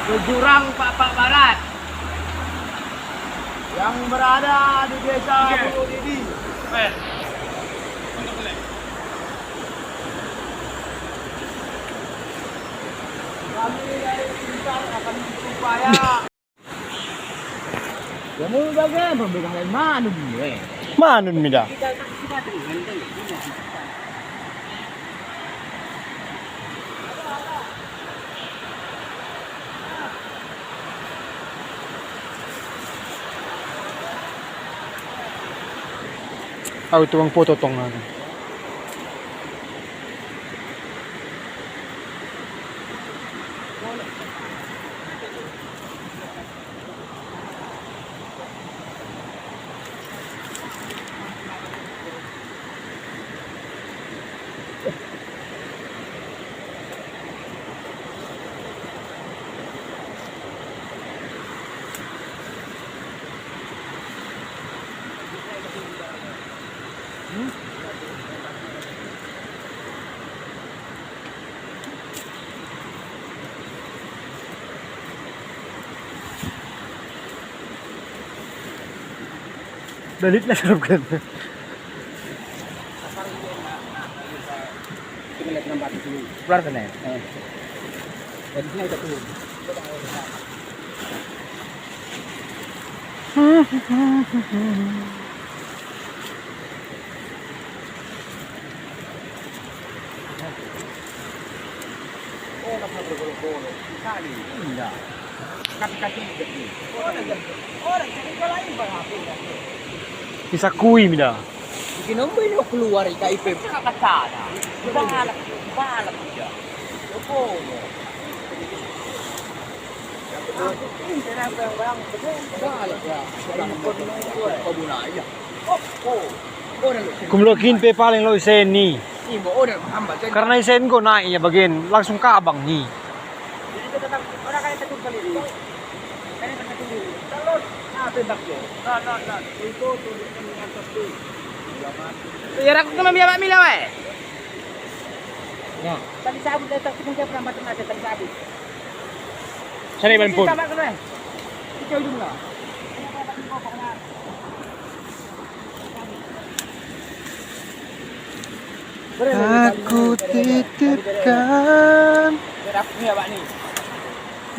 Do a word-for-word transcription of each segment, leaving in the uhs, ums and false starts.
Ke jurang Pakpak Barat yang berada di Desa Bulu Didi. Kami dari tim SAR akan berupaya. Kamu bagaimana pemberikan lain manum ni, eh? Manum mida. Au, tukang potong lah. Dalit lah, bukan. Keluar sana. Eh. Dari sini kita turun. Bisa kui mida. Bikin nombor ini keluar ikan ipem. Kata dah. Balap, balap dia. Lopo. Kumlokin pe paleng lôn isen ni. Karena isen ko naik ya bagian langsung ke abang ni. Ya, aku kena biar Mak Mila, weh. Ya. Tali sabit, dah tak kena biar perambat, tali sabit. Cari ban pun. Aku titipkan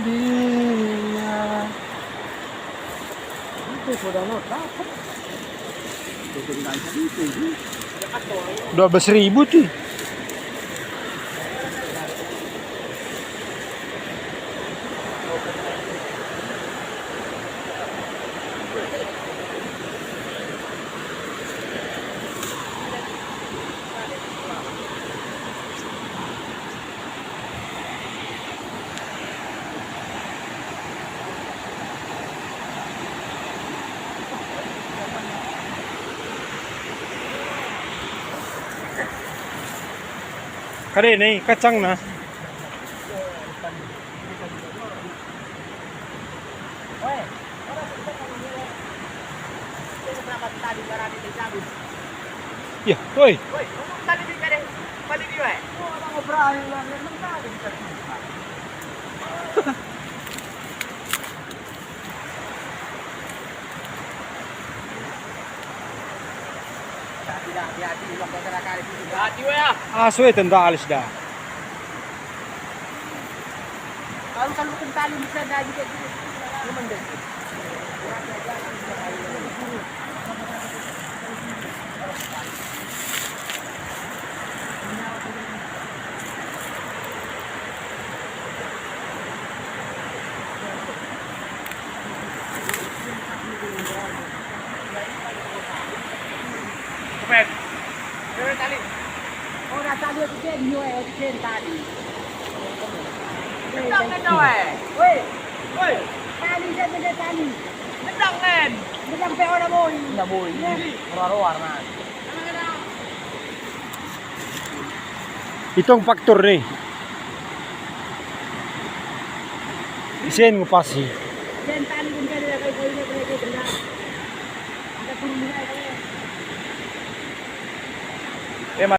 dia. Dua belas ribu tu. Kade ni kacang na. Ya, oi. Asui tenda alis dah. Kupet. Kupet tali. Oh, dah tali oksigen, nyoe oksigen tadi. Tendang nyoe. Woi. Woi. Tali saya benda tali. Tendang kan. Tendang pe orang boy. Ndak boy. Roar-roar nah. Itong faktur ni. Isin ngupas sih.